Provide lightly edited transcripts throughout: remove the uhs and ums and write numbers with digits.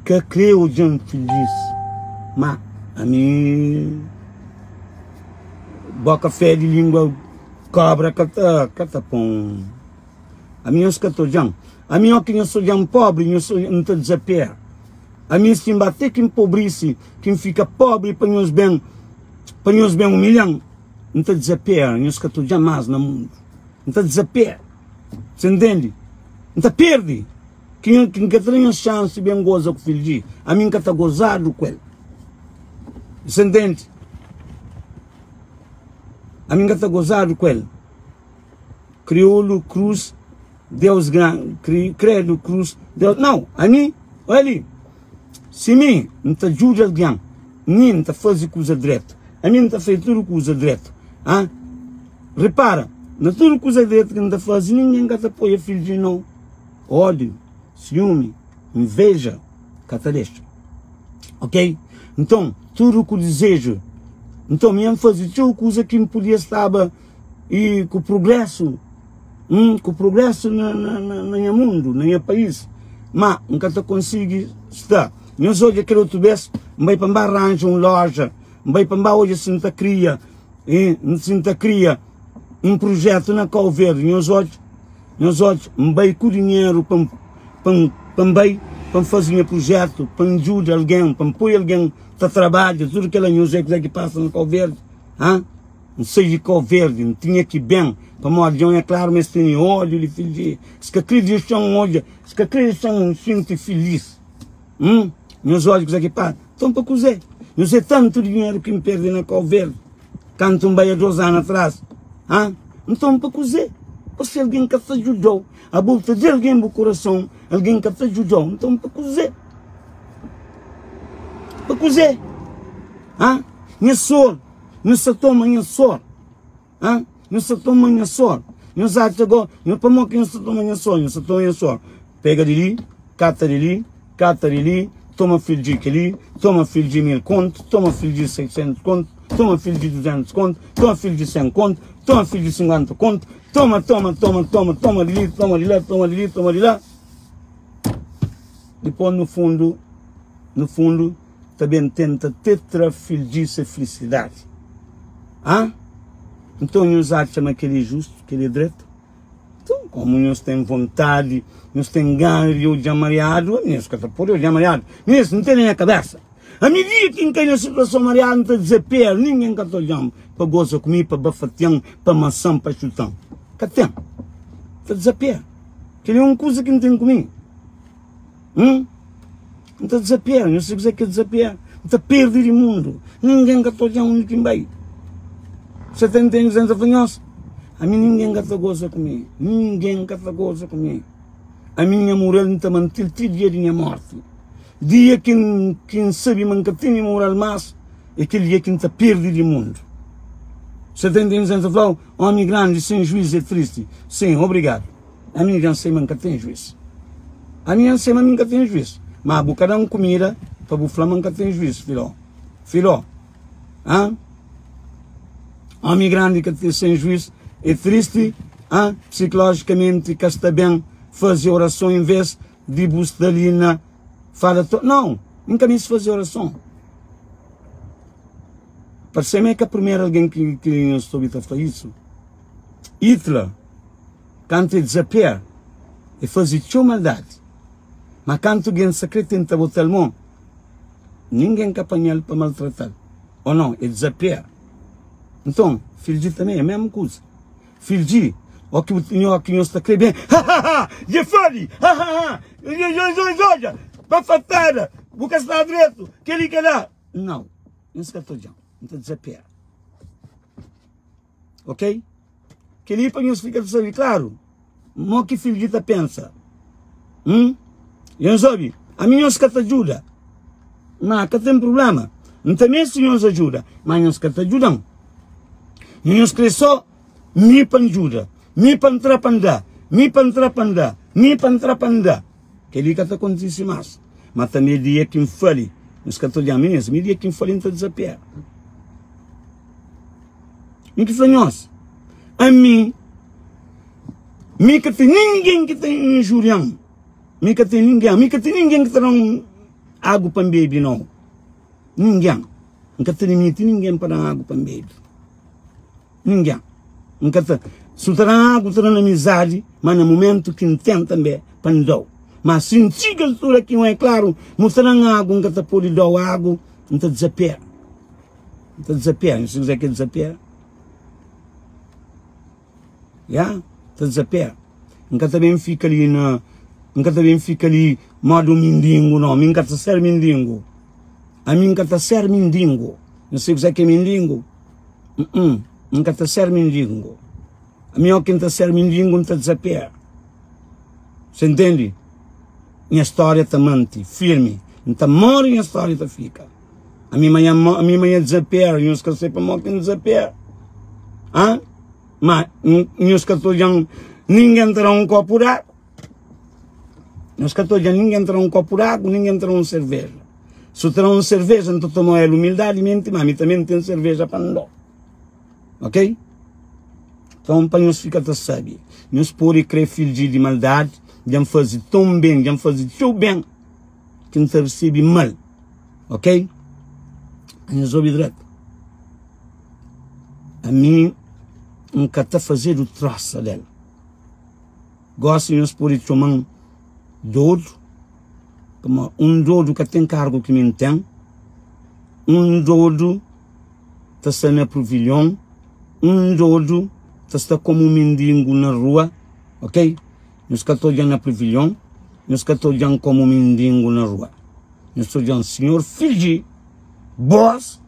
Ka kre odja-m filis, ma ami boka fedi lingua kobra ka ta ka ta pon. Ami nhos ka ta odja-m. Ami ó ki nhos odja-m pobri, nhos N ta dizapera. Ami si N ba te ki N pobrisi, ki N fika pobri pa nhos ben pa nhos ben umilha-m, N ta dizapera, nhos ka ta odja-m más na mundu. N ta dizapera. Você ntende? N ta perde. Ki N ka ta da nhos xansi ben goza ku fidju di, ami N ka ta gozadu ku el. Você ntende? Ami N ka ta gozadu ku el. Kriolu Cruz Deus gran kri Credo Cruz Deus Não, ami, olha li Si mi N ta djuda algen Mi N ta faze kuza dretu Ami N ta faze tudu kuza dretu ah Repara, na tudu kuza dretu ki N ta faze Ningen ka ta apoia fidju di no Ódiu, siúmi, inveja ka ta dexa Ok? Nton, tudu ku dizeju Nton, mi N faze txeu kuza ki N podia staba I ku prugrésu, hum, ku prugrésu na, na, na, na nha mundu, na nha país, má N ka ta konsigi sta. Nhos odja kel otu bês, N bai pa N ba ranja un loja, N bai pa N ba odja si N ta kria, e, si N ta kria un prujétu na Kau Verdi. Nhos odja, nhos odja, N bai ku dinheru pa N, pa N, pa N bai pa N faze nha prujétu, pa N djuda algen, pa N poi algen ta trabadja, tudu kel-la. Nhos odja kuzê ki pasa na Kau Verdi, ha? N sai di Kau Verdi, N tinha ki ben, pamodi dja-m é klaru ma es tene ódiu di fidju di. Es ka kre dexa-m odja, es ka kre dexa-m xinti filis. Hum, nhos odja kuzê ki pasa. Nton pa kuzê? Nhos é tantu dinheru ki N perde na Kau Verdi kantu N bai a dos anu atras. Ha? Nton pa kuzê? Ô si algen ka ta djuda-u, abo bu ta da algen bu kurason, algen ka ta djuda-u, nton pa kuzê? Pa kuzê? Ha? Nha sor. Nhos sa toma nha sor Ha? Nhos sa toma nha sor Nhos atxa go Nhos pamó ki nhos sa toma nha sor Nhos sa toma nha sor Pega di li, kata di li, kata di li Toma fil di kel-li Toma fil di 1000 kontu Toma fil di 600 kontu Toma fil di 200 kontu Toma fil di 100 kontu Toma fil di 50 kontu Toma, toma, toma, toma Toma di li, toma di la Toma di li, toma di la Dipôs no fundu No fundu ta ben tenta te tra fildji se flisidadi. Ha? Nton nhos atxa ma kel-li é justu, kel-li é dretu? Nton, kómu nhos ten vontadi, nhos ten gana di odja-m mariadu, ami nhos ka ta pode odja-m mariadu. Nhos, N tene nha kabésa. Ami dia ki N kai na situason mariadu, N ta dizapera, ningen ka ta odja-m pa goza ku mi, pa bafatia-m, pa masa-m, pa xuta-m. Ka ten. N ta dizapera. Kel-li é un kuza ki N ten ku mi. Hum? N ta dizapera, nhos sabe kuzê ki é dizapera? N ta perde di mundu, ningen ka ta odja-m undi ki N bai. Sa ta ntende kuzê N ta fla nhos? Ami ningen ka ta goza ku mi, ningen ka ta goza ku mi. Ami nha mural N ta manti-l ti dia di nha morti. Dia ki N ki N sabe ma N ka tene mural más, é kel dia ki N ta perde di mundu. Sa ta ntende kuzê N ta fla-u? Ómi grandi sen juiz é tristi. Sim, obrigadu. Ami dja N sai ma N ka ten juís. Ami dja N sai ma mi N ka ten juís. Ma bu ka da-m kumida pa bu fla ma N ka ten juís, filó. Filó, ha? Omi grandi ka ten sen juís é tristi, ha? Psikolójikamenti ka sta ben faze orason en vês di bu sta li na fala to. Nau, N ka meste faze orason. Parse-m é ka primeru algen ki ki N sta obi ta fla isu. Hitler. Kantu e dizapia, e faze txeu maldadi. Ma kantu gen sa kre tenta bota-l mon, ningen ka panha-l pa maltrata-l. O nau, e dizapia. Nton, fildji tanbe é mesmu kuza. Fildji, o ki bu o ki nhos ta kre ben, ha ha ha! Dje fali! Ha ha ha! Odja! Bafatada! Bu ka sta dretu! Kel-li, kel-la! Nau, nhos ka ta odja-m. N ta dizapia. Ok? Kel-li pa nhos fika ta sabe klaru mo ki fidju ta pensa. Hum? Nhos obi, ami nhos ka ta djuda. Ma ka ten problema. N ta meste nhos ajuda, ma nhos ka ta djuda-m. Nhos kre so mi pa N djuda, mi pa N tra pa N da, mi pa N tra pa N da, mi pa N tra pa N da. Kel-li ka ta kontise más. Ma tanbê dia ki N fali, nhos ka ta odja-m. Minís, mi dia ki N fali N ta dizapera. Mi ki fla nhos, ami, mi ka ten ningen ki ta injuriam, mi ka ten ningen, mi ka ten ningen ki ta dam. agu pa N bebe nau. Ningen. N ka ta dimiti ningen pa da-m agu pa N bebe. Ningen. N ka ta. Si bu ta da-m agu, bu ta da-m amizadi, ma na mumentu ki N ten tanbe pa N da-u. Ma si N txiga altura ki N é klaru ma bu ta da-m agu, N ka ta pode da-u agu, N ta dizapera. N ta dizapera. N si kuzê ki é dizapera? Ya, ta dizapera. N ka ta ben fika li na, N ka ta ben fika li modu mindingu, no. Mi N ka ta ser mindingu. Ami N ka ta ser mindingu. N si kuzê ki é mindingu? Uh-uh. N ka ta ser mindingu. Ami ó ki N ta ser mindingu, N ta dizapera. Você ntende? Nha stória ta manti firmi. N ta móre, nha stória ta fika. Ami ma nha, ami ma nha dizapera. Nhos ka sai pamodi ki N dizapera. Hã? Ma nhos ka ta odja-m ningen ta da un kopu d'agu. Nhos ka ta odja ningen ta da un kopu d'agu, ningen ta da un serveja. Si ta da un serveja, N ta toma el umildadimenti, ma mi tanbe N ten serveja pa N da. Ok? Então, pa nhos fika ta sabe, nhos pode kre filji di maldadi, dja N faze ton ben, dja N faze txeu ben, ki N ta resebe mal. Ok? Nhos obi dretu. Ami N ka ta fazedu trosa del. Gosi nhos pode txoma-m dodu, pamodi un dodu ka ten kargu ki mi N ten. Un dodu ta sta na pruvilhon, un dodu ta sta komu mindingu na rua, ok? Nhos ka ta odja-m na privilhon, nhos ka ta odja-m komu mindingu na rua. Nhos ta odja-m sinhor fidji bos,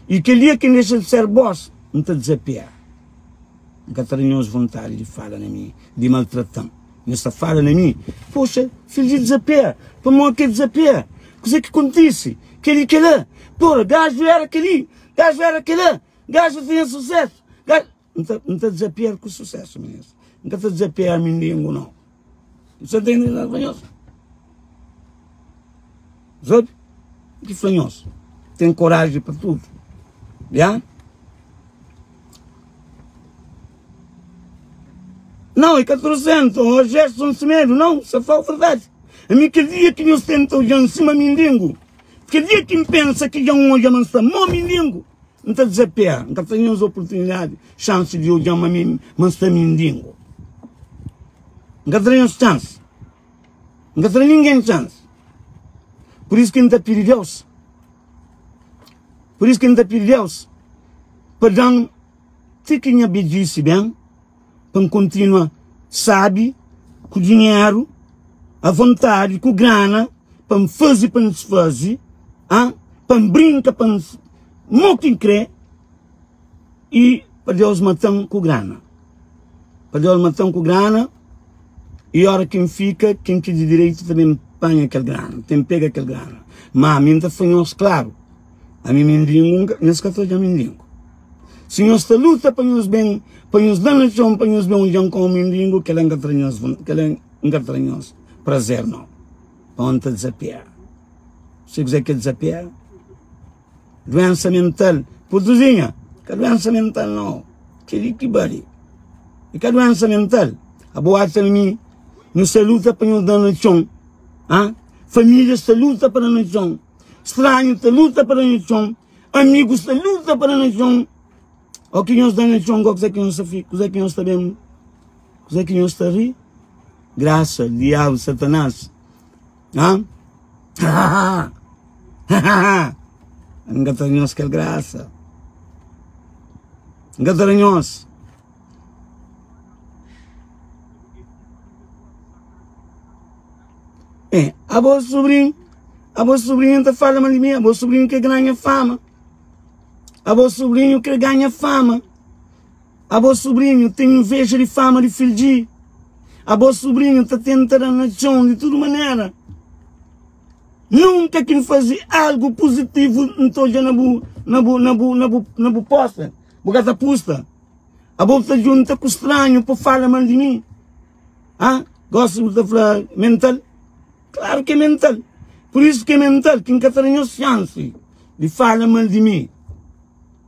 i kel dia ki N dexa di ser bos, N ta dizapia. N ka ta da nhos vontadi di fala na mi, di maltrata-m. Nhos ta fala na mi, Poxa, fidji dizapia, pamodi ki el dizapia? Kuzê ki kontise? Kel-li, kel-la. Pora, gaju éra kel-li, gaju éra kel-la, gaju tinha susésu. Gaju... N ta, N ta dizapia ku susésu, minhas. N ka ta dizapia mindingu, nau. Você ta entende nada nhos? Sabe? Ki fla nhos? Ten koraji pa tudu. Ya? Não, é 400, o Gerson Semedo, não, só fala a verdade. A mim, aquele dia que nós tenta olhar em cima mindingo, aquele dia que pensa que já um olha mas está mó mindingo, não está desapé, não está tendo oportunidade, chance de olhar mas mas está mindingo. N ka tra nhos chance. N ka tra ninguém chance. Por isso que N ta pidi Deus. Por isso que N ta pidi Deus pa dan ti ki nha bedjisi ben, pa N kontinua sabi, ku dinheru, a vontadi, ku grana, pa N faze, pa N desfaze, ah, pa N brinka, pa N mo ki N kre. I pa Deus mata-m ku grana. Pa Deus mata-m ku grana i ora ki N fika, ken ki di direitu ta ben panha kel grana, ten pega kel grana. Ma ami N ta fla nhos klaru, ami mindingu, nhos ka ta odja mindingu. Si nhos ta luta pa nhos ben, pa nhos da na txon, pa nhos ben odja-m komu mindingu, kel-la N ka tra nhos, kel-la N ka tra nhos prazer nau. Pa N ta dizapia. Si kuzê ki é dizapia? Duensa mental. Putuzinha, ka duensa mental nau. Kel-li ki bali. E ka duensa mental. Abo atxa na mi, nu sta luta pa nhos da na txon. Ha? Família sta luta pa da na txon. Stranhu ta luta pa da na txon. Amigus ta luta pa da na txon. O ki nhos da na txon, kuzê ki nhos ta fi, kuzê ki nhos ta ben, kuzê ki nhos ta ri? Grasa, diabu, satanás. Ha? Ha ha ha! N ka ta nhos kel grasa. N ka ta nhos. É, abo sobrinho, abo sobrinho ta fala mal de mim, abo sobrinho que ganha fama. Abo sobrinho que ganha fama. Abo sobrinho tem inveja de fama de filho. Abo sobrinho ta tenta dar na chão de tudo maneira. Nunka ki N faze algu puzitivu N ta odja na bu na bu na bu na bu na bu posta bu ka ta pusta abo bu ta djunta ku stranhu pa fala mal di mi ha gosi bu ta fla mental klaru ki é mental pur isu ki é mental ki N ka ta da nhos xansi di fala mal di mi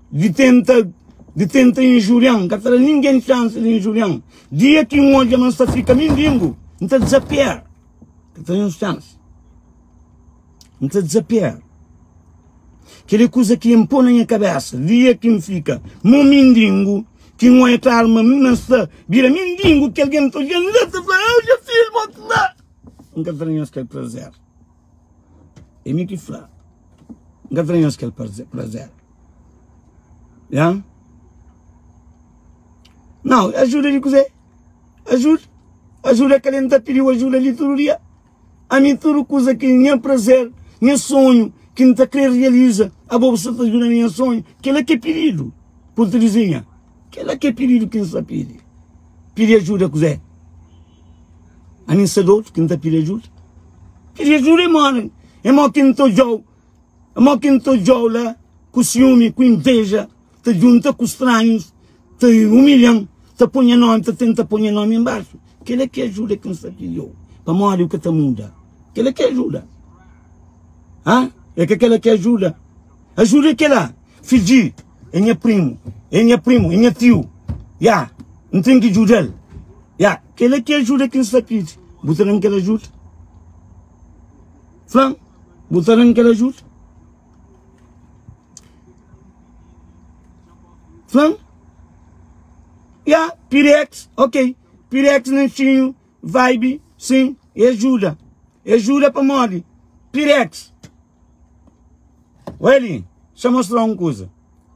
di tenta di tenta injurian N ka ta da ningen xansi di injurian dia ki N odja ma N sta fika mindingu N ta dizapera. Ka ta nhos chance. N ta dizapia. Kel é kuza ki N pô na nha kabésa dia ki N fika mo mindingu, ki N oia klaru ma mi ma N sta bira mindingu, ki algen ta odja-m la ta fla, Odja fidju, bo ki la! N ka tra nhos kel prazer. É mi ki fla. N ka tra nhos kel prazer. Ya? Nau, ajuda di kuzê? Ajuda? Ajuda kel N ta pidiu ajuda li tudu dia. Ami tudu kuza ki nha prazer, nha sonhu ki N ta kre realiza, abo bu sta ta djuda na nha sonhu. Kela ki é pididu, Purtugizinha. Kela ki é pididu ki N sta pidi. Pidi ajuda kuzé? Ami N sta dodu ki N ta pidi ajuda? Pidi ajuda é modi? É modi ki N ta odjau? Mo ki N ta odja-u la ku siumi, ku inveja, ta djunta ku stranhus, ta umilha-m, ta poi nha nomi, ta tenta poi nha nomi inbaxu. Kel-la ki é ajuda ki N sta pidi-u, pamodi u ka ta muda. Kel-la ki é ajuda. Ha? É ka kel-la ki é ajuda? Ajuda é kel-la. Fidji é nha primu, é nha primu, é nha tiu. Ya, N ten ki djuda-l. Ya, kel-la ki é ajuda ki N sta pidi. Bu ta da-m kel ajuda? Fla-m. Bu ta da-m kel ajuda? Fla-m. Ya, Pirex, ok. Pirex Nanxinhu, vibe, sim, e ajuda. E ajuda pamodi? Pirex. Olha ali, deixa eu mostrar um coisa.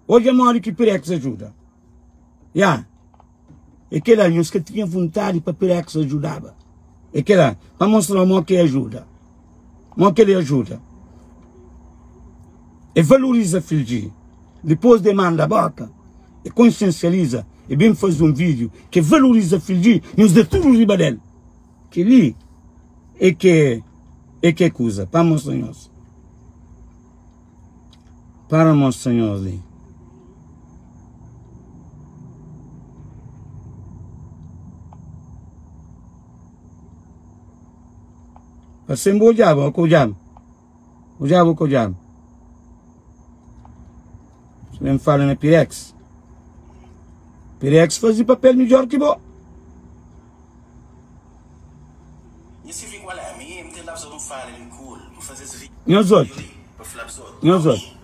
Olha modi ki Pirex ajuda. Ya. É kel-la, nhos ka tinha vontadi pa Pirex ajudaba. É kel-la, pa mostra mo ki ajuda. Mo ki el ajuda. E valoriza Fildji. Dipôs de manda boka, e konsiencializa, e ben faze un vídeo ke valoriza Fildji, nhos da tudu riba del. Kel-li é ke é ke kuza pa mostra nhos. Para mostra nhos li. Parse-m bu odjaba ô ka odjaba? Odjaba ô ka odjaba? Si ben fala na Pirex. Pirex faze papel midjor ki bo. Nhos odja. Nhos odja.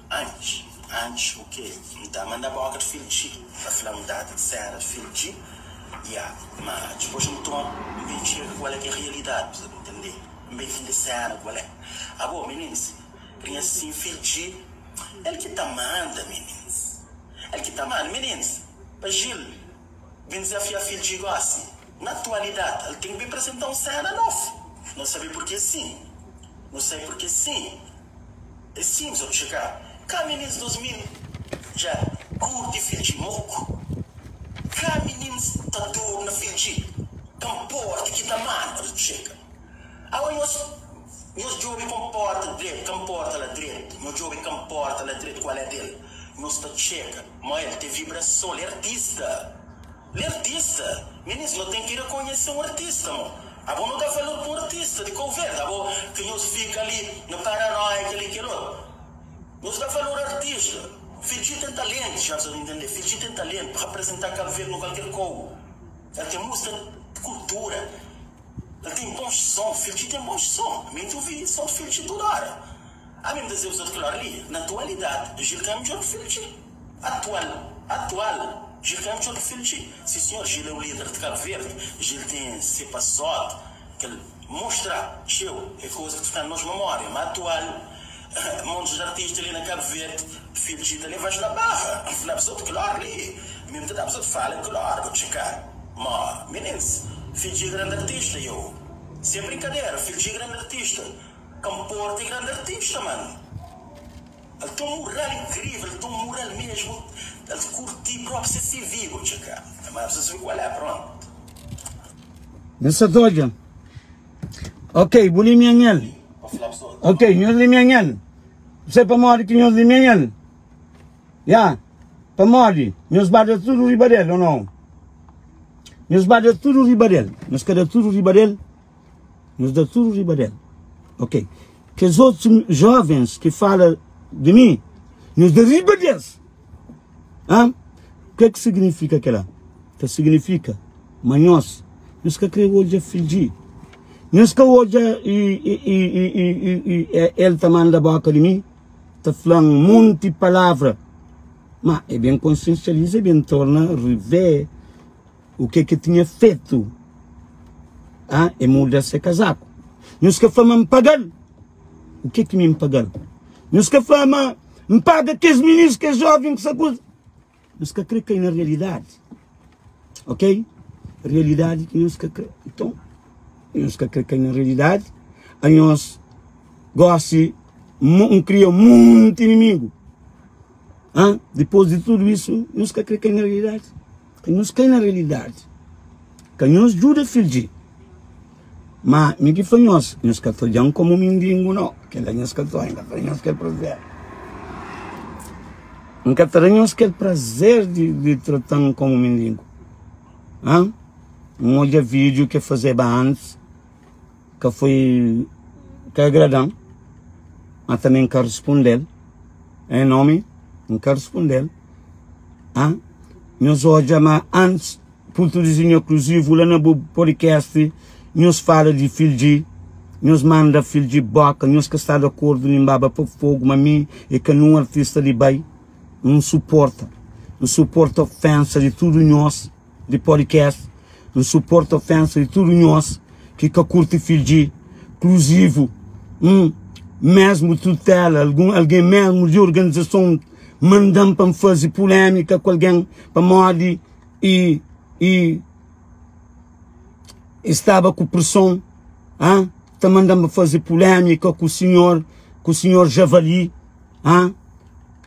Ben dizafia fil dji gosi. Na atualidad el ten ki ben presenta un sena nov. No sabe purke sin. No sabe purke sin. E sin bzot txeka. Ka minins 2000 dja kurti fil dji moku. Ka minins ta dor na fil dji. Ka nporta ki ta manda bzot txeka. Awa nhos nhos djobe konporta dret ka nporta la dret. Nhos djobe ka nporta la dret kual e del. Nhos ta txeka ma el te vibrason el é artista el é artista minis no ten ki rekonhese un artista mo abo no da valor pa un artista di Cabo Verde abo ki nhos fika li na paranoia kel li kel otu nhos da valor artista Fidji ten talento ja nhos intende Fidji ten talento pa representa Cabo Verde no kalker kou el ten musika kultura el ten bons son Fidji ten bons son mi nta uvi son di Fidji tudu ora. Ami N ta dze bzot klar li, na atualidad, Gil ka é midjor ki Fildji. Atual, atual, Gil ka é midjor ki Fildji. Si sinhor, Gil é o lider de Cabo Verde, Gil tem se pasod kel mostra txeu, é koza ki ta fika na nos memoria, ma atual, montes de artista li na Cabo Verde, Fildji ta levas na barra. N fla bzot klar li, mi N ta da bzot fala klar, bo txeka ma minins, Fildji é grande artista, yo, sem brinkadera, Fildji é grande artista. Ka nporta é grande artista mano El tem um mural incrível el tem um mural mesmo el curti propi se CV bo txeka ma bu sabe kual é pronto. Nhos sa ta odja? Ok, bu limia-m el. Ok, nhos limia-m el. Bu sabe pamodi ki nhos limia-m el? Ya, pamodi nhos ba da tudu riba del, ô nau? Nhos ba da tudu riba del. Nhos ka da tudu riba del? Nhos da tudu riba del. Ok. Kes otus jovens ki fala di mi, nhos da riba des. Ha? Ke ki signifika kela? Ta signifika ma nhos, nhos ka kre odja fidji. Nhos ka odja i i i i i i el ta manda boka di mi, ta fla-m monti palavra. Ma e ben konsiensializa, e ben torna revê u ke ke tinha fetu. Ah, e muda se kazaku. Nhos ka fla ma N paga-l. U ke ki mi N paga-l? Nhos ka fla ma N paga kes minis, kes joven ki sa kuza. Nhos ka kre kai na realidadi. Ok? Realidadi ki nhos ka kre. Então, nhos ka kre kai na realidadi. A nhos gosi N kria monti inimigu. Ah, dipôs di tudu isu, nhos ka kre kai na realidadi. Ka nhos kai na realidadi. Ka nhos djuda filji. Ma mi ki fla nhos, nhos ka ta odja-m komu mindingu, no. Kel-la nhos ka ta odja, N ka ta da nhos kel prazer. N ka ta da nhos kel prazer di, di trata-m komu mindingu. Ha? N odja vídiu ke fazeba antis, ka foi, ka agrada-m, ma tanbe N ka responde-l. Em nomi, N ka responde-l. Ha? Nhos odja ma antis Purtugizinho Exclusivo la na bu podcast nhos fala di Fildji nhos manda Fildji boka nhos ka sta di acordo nin baba pa fogo ma mi e ka nun artista di bai N suporta N suporta ofensa di tudo nhos di podcast N suporta ofensa di tudo nhos ki ka kurti Fildji Exclusivo N mesmo tutela algun algen mesmo di organizason mandan pa N fazi pulemika ku algen pamodi i i i staba ku preson ah ta mandan pa faze pulémika ku sinhor ku sinhor javali ah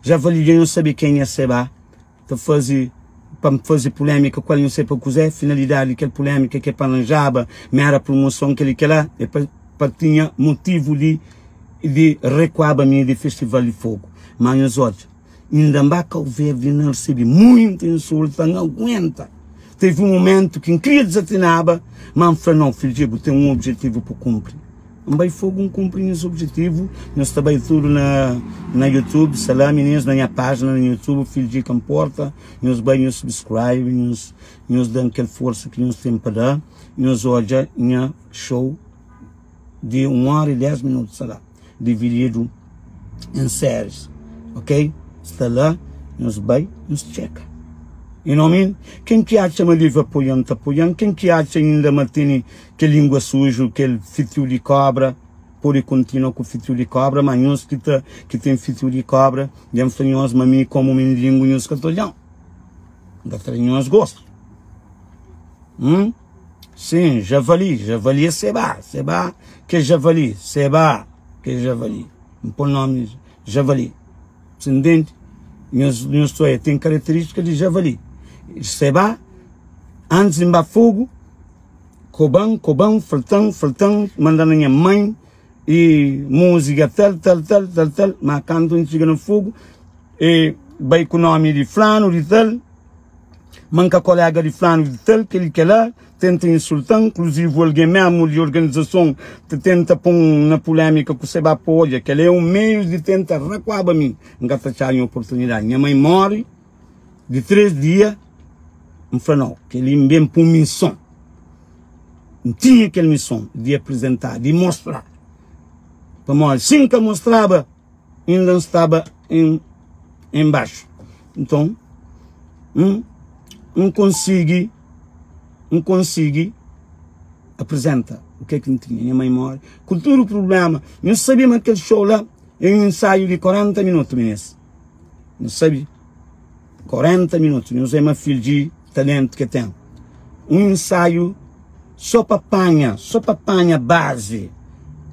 javali dja nhos sabe kenha seba ta faze pa faze pulémika ku el nhos sabe pa kuzé finalidadi di kel pulémika ke pa ranjaba ma era promoson kel-li kel-la é pa pa tinha motivu di di rekuaba mi di festival di fogu ma nhos odja Inda N ba Kau Verdi N recebi muito insulta, N aguenta. Teve um momento ki N kria desatinaba, ma N fla não, filho, bu ten um objetivo pa kumpri. N bai fogo, N kumpri nhas objetivo. Nhos ta bai tudo na na YouTube, sta la minis na nha página na YouTube, Filho de Camporta. Nhos bai, nhos subscribe, nhos nhos dan kel força ki nhos ten pa da. Nhos odja nha show di 1 hora e 10 minutos, sta la. Divididu em séries, ok? Sta la, nhos bai, nhos txeka. You know what I mean? Ken ki atxa ma deve apoia-m, ta apoia-m. Ken ki atxa inda ma tene kel língua suju, kel fitiu di kobra, pode kontinua ku fitiu di kobra. Ma nhos ki ta ki ten fitiu di kobra, dja N fla nhos ma mi komu mendigu nhos ka ta odja-m. N ka ta da nhos gostu. Hum? Sim, javali, javali é seba, seba que é javali, seba que é javali. N pô nome javali. Você entende? Nhos, nhos toia tem característica de javali. Seba, antes de ba fogo, coban, coban, faltan, faltan, manda na minha mãe e música tal, tal, tal, tal, tal. Mas quando a gente chega no fogo, e vai com o nome de flano, de tal, Ma N ka kolega di flanu di tal, kel-li kel-la, tenta insulta-m, nkluzivu algen mésmu di organizason ta tenta pô-m na pulémika ku se ba pa odja. Kel-la é un meiu di tenta rakuaba mi. N ka ta txadu nha oportunidadi. Nha mai móre di três dia, N fla, Nau, kel-li N ben pa un mison. N tinha kel mison di aprizentá, di mostra. Pamodi si N ka mostraba, inda N staba en en baxu. Nton, N N konsigi N konsigi aprizenta u ke ki N tinha. Nha mai móre ku tudu prubléma. Nhos sabia ma kel xou la é un insaiu di 40 minutu, minês? Nhos sabe? 40 minutu. Nhos é ma fidju di talentu ke ten. Un insaiu só pa panha, só pa panha bazi.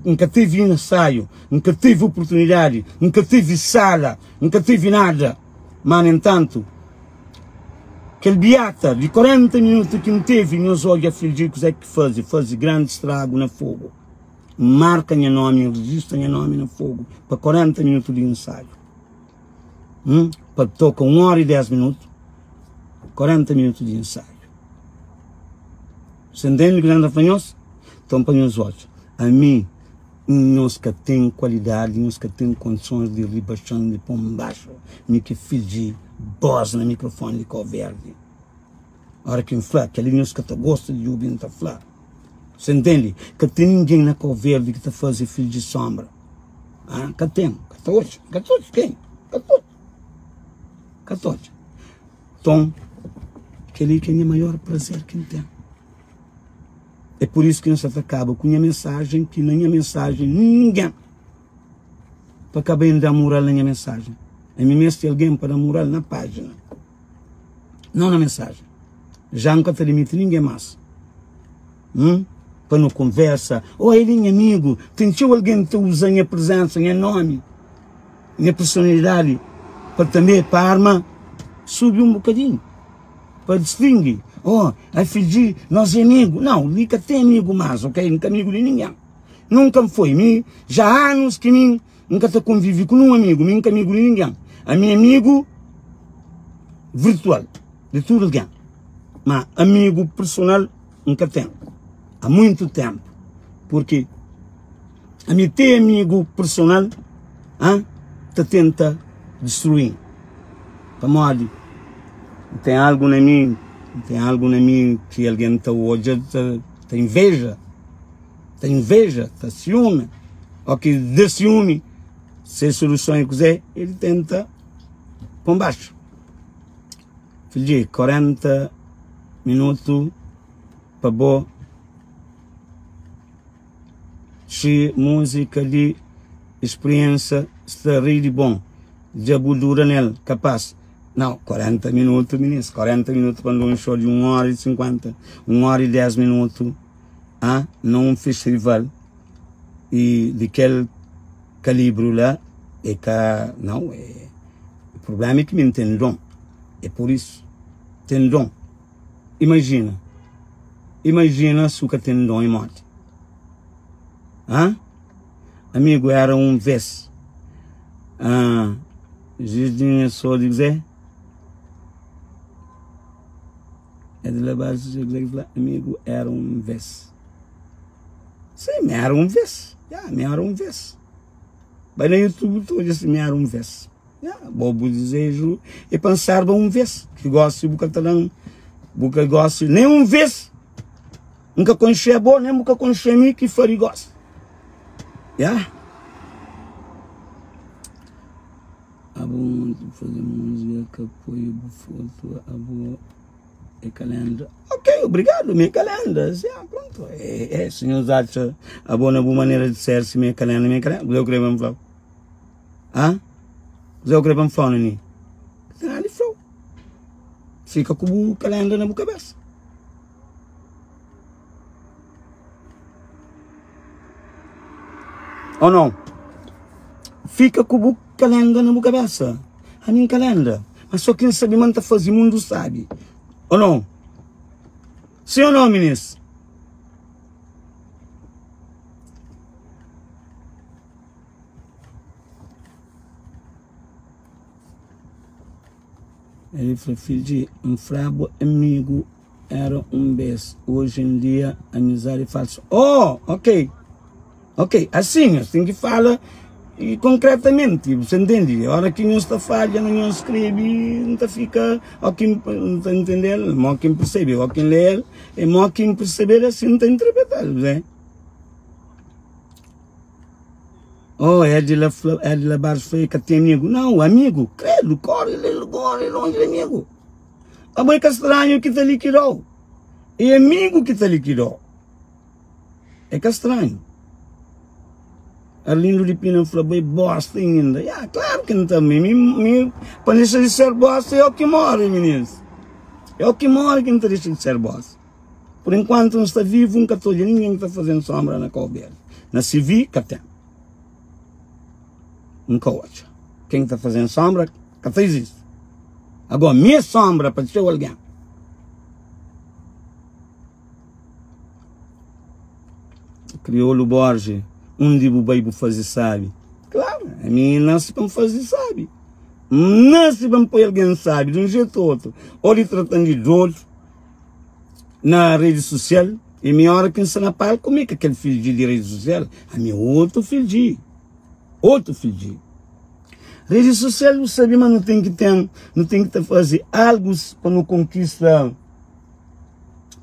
N ka tevi insaiu, N ka tevi oportunidadi, N ka tevi sala, N ka tevi nada. Ma, no entantu, kel biata di 40 minutu ki N tevi, nhos odja fidju kuzé ki faze, faze grandi stragu na fogu. N marka nha nomi, N rejista nha nomi na fogu pa 40 minutu di insaiu. Hum, pa toka 1 ora e 10 minutu, 40 minutu di insaiu. Você entende o que eu falo nhos? Então pa nhos odja, ami nhos ka ten kualidadi, nhos ka ten kondisons di ribaxan di pon baxu, mi ki fidji bos na mikrofoni di Kau Verdi. Ora ki N fla, kel-li nhos ka ta gosta di obi N ta fla. Você entende? Ka ten ningen na Kau Verdi ki ta faze fidju di sombra. Ah, ka ten. Ka ta odja. Ka ta odja ken? Ka ta odja. Ka ta odja. Nton, kel-li ki é nha maior prazer ki N ten. É pur isu ki N sa ta kaba ku nha mensajen, ki na nha mensajen ningen pa ka ben da mural na nha mensajen. Ami meste algen pa da mural na pájina, não na mensajen. Já N ka ta limiti ningen más. Hum? Pa nu konversa. Oh, el é nha amigu. Ten txeu algen ki ta uza nha prezensa, nha nomi, nha personalidadi pa tanbe pa arma subi un bokadinhu, pa distingi. Oh, FG, nos é amigu. Nau, li ka ten amigu más, ok? N ka amigu di ningen. Nunka N foi. Mi, já anus ki mi N ka ta konvivi ku nun amigu. Mi N ka amigu di ningen. Ami é amigu virtual di tudu algen. Ma amigu personal N ka ten há muito tempo, porque ami te amigu personal ah, ta tenta destruí pamodi tem algo na mi, tem algo na mi ki alguém ta odja ta, ta inveja, ta inveja, ta ciúme, ou ki de ciúme, se solução é kuzê, ele tenta pon baixo. Fidji, 40 minutu pa bo Xi múzika di spriensa sta rei di bon Dja bu dura nel, kapaz Nau, 40 minutu minis, 40 minutu pa N da un xou di 1 óra i 50, 1 óra i 10 minutu ah, na un festival i di kel kalibru la é ka, nau, é Prublema é ki mi N ten don, é pur isu, ten don. Imajina, imajina su ka ten don e modi? Hã? Amigu, era un vez, ah, Jijinha sô di kuzê? É di la baxu, kuzê ki fla? Amigu, era un vez. Sim, mi era un vez, ya, mi era un vez. Bai na YouTube tu odja si mi era un vez. Ya, bo bu dizeju é pa N serba un vez. Ki gosi bu ka ta dan, bu ka gosi nem un vez. N ka konxe bo, nem bu ka konxe mi ki fari gosi. Ya. Abo monti bu faze música ka poi bu foto abo É kalenda. Ok, obrigado, mi é kalenda. Si, ah, pronto. É, é, se nhos atxa abo na bu manera de ser, si mi é kalenda, mi é kalenda. Kuzê ku krê pa N fla-u? Hã? Kuzê ku krê pa N fla-u, Nini? Ka ten nada di fla-u. Fika ku bu kalenda na bu kabesa. Ou não? Fika ku bu kalenda na bu kabesa. Ami N kalenda. Mas só quem sabe ma N ta faze mundu sabe. Ou não? Sim ou não, minis? El fla, Fidji, N fla-bu amigu éra un bês, oji en dia amizadi é falsu. Oh, ok, ok, asin nhos ten ki fala i konkretamenti, bu sa ntende? Óra ki nhos ta fadja na nhos skrebe, N ta fika, ó ki N ta ntende-l, mó ki N persebe, ó ki N lé-l, é mó ki N persebe-l, asin N ta interpreta-l, bu sa. Oh, Ed la fla, Ed la Barros fla, el ka ten amigu. Não, amigu, credo, corre, corre longe de amigu. Abo é ka stranhu ki ta likidou. É amigu ki ta likidou. É ka stranhu. Arlindo de Pina fla, bo é bosta ainda. Ya, claro que não tá. Mi, mi, mi, pa deixa de ser bosta é o que morre, meninos. É o que morre que não tá deixa de ser bosta. Por enquanto N sta vivu, N ka ta odja ningen ki ta faze-m sombra na Kau Verdi. Na CV, ka ten. N ka odja. Ken ki ta faze-m sombra, ka ta izisti. Agora, mi é sombra pa txeu algen. Crioulo Borges, undi bu bai bu faze sabi? Claro, ami nasi pa N faze sabi. N nasi pa N poi algen sabi, di un jetu ou otu. Ou di tratan di dodu. Na rede social e mi ora ki nsta na palco mi ka kel fildji di rede social ami otu fildji otu fildji rede social bu sabi ma nu ten ki ten nu ten ki ta fazi algus pa nu konkista.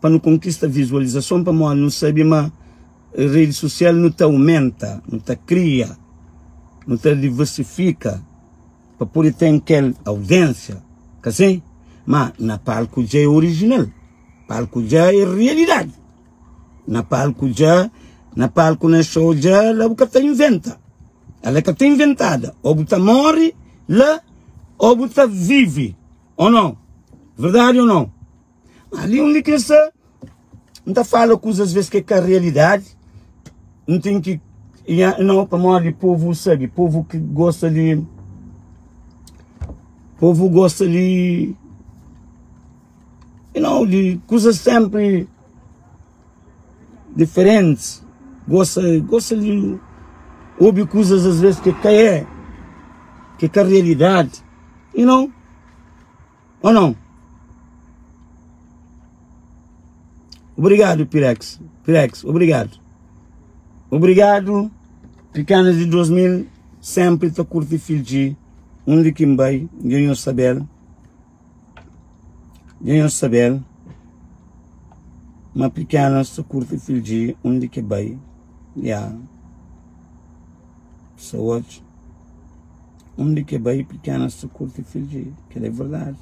pa nu konkista vizualizason pamodi nu sabe ma redi sosial nu ta aumenta, nu ta kria, nu ta diversifika pa pode ten kel audiensia, ka sin? Ma na palku dja é orijinal, palku dja é realidadi. Na palku dja, na palku na show dja, la bu ka ta inventa. Ela ka ta inventada. Ou bu ta morre la, ou bu ta vive. Ou não? Verdade ou não? Ali undi ki sta, N ta fala kuzas às vezes ki é ka realidade. N ten ki, não, pamodi povu sabe, povu ki gosta di, povu gosta di, you know, di kuzas sempre diferentes. Gosta, gosta di obi kuzas às vezes ki ka é, ki ka realidade, you know, ou não? Obrigado, Pirex. Pirex, obrigado. Obrigado, Picanas de 2000, sempre ta curte Fiji, onde que vai, ganhou saber. Dja nhos sabe-l ma pikenas ta kurti fidji undi ki bai ya Saúde undi ki bai pikenas ta kurti fidji kel é verdadi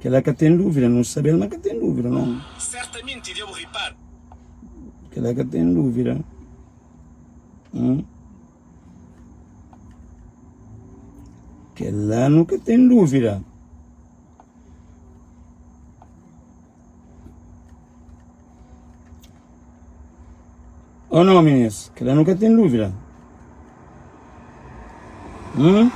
kel-la ka ten dúvida nu sabe-l ma ka ten dúvida nau Certamente devo ripar. Kel-la ka ten dúvida. Kel-la nu ka ten dúvida. Ou não, meninas? Kel-la nu ka ten dúvida. Hum?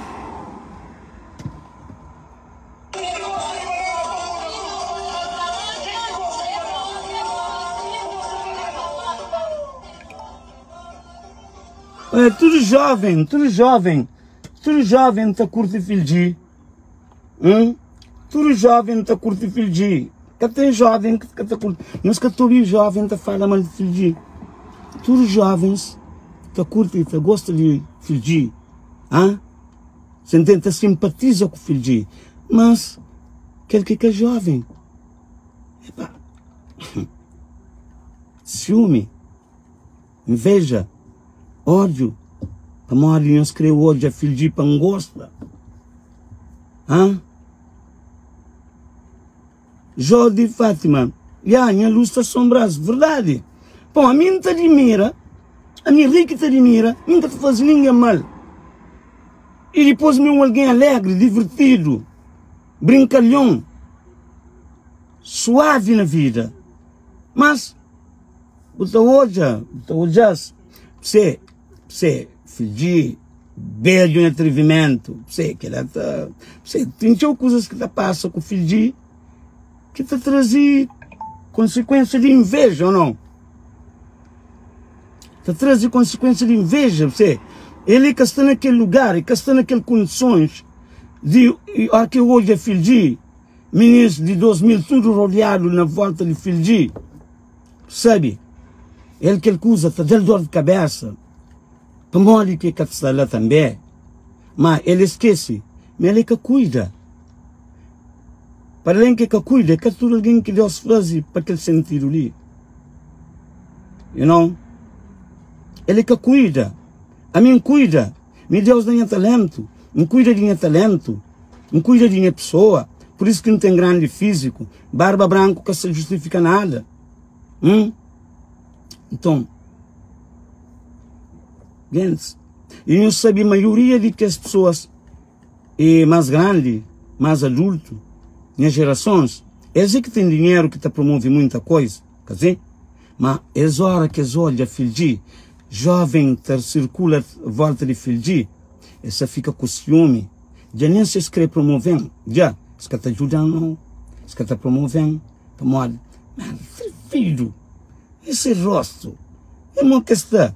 É, tudo jovem, tudo jovem, tudo jovem ta curte filgi. Hum? Tudo jovem ta curte filgi. Ka tem jovem que ka ta curte. Nós ka ta obi jovem ta fala mal de filgi. Tudo jovens ta curte, ta gosta de filgi. Hã? Se entende? Ta simpatiza com filgi. Mas, kel que ka jovem. Epa. Ciúme. Inveja, ódiu, pamodi nhos krê odja fidji pa N gosta? Hã? Jó di Fátima, Ya, nha lus ta sonbra-s, verdadi. Bon, ami N ta dimira, ami rei ki ta dimira, mi N ka ta faze ningen mal. I dipôs mi é un algen alégri, divirtidu, brinkalhon, suavi na vida. Mas. Bu ta odja, bu ta odja-s. Pse, pse, fidji, bedju na atrivimentu, pse, kila ta, pse, ten txeu kuzas ki ta pasa ku fidji ki ta traze konsikuensia di inveja, ou nau? Ta traze konsikuensia di inveja, pse, el ka sta na kel lugar, el ka sta na kel kondisons di, ora ki el odja fidji, minis di 2000 tudu rodiadu na volta di fidji. Sabe, el kel kuza ta da-l dor di kabésa, pamodi ki el ka sta la tanbê. Má el skese ma el é ka kuida. Paralén ki el ka kuida, é ka tudu algen ki Deus faze pa kel sentidu li. You know? El é ka kuida. Ami N kuida. Mi Deus da nha talentu. N kuida di nha talentu. N kuida di nha pesoa. Pur isu ki N ten grandi fíziku. Barba branku ka sta justifika nada. Hum? Nton, gentis, i nhos sabe maioria di kes pesoas e más grandi, más adultu, nha jerasons, es é ki ten dinheru ki ta promove muita koisa, ka si? Ma es ora ki es odja fidji joven ta sirkula volta di fidji, es ta fika ku siumi. Dja nen si es kre promoven, dja es ka ta djudan nau, es ka ta promoven, pamodi ma trividu ese rostu é mo ke sta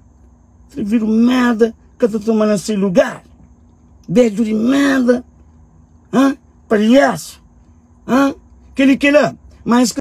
trividu merda ka ta toma na se lugar, bedju di merda, ha palhasu, ha keli kela, ma es ka.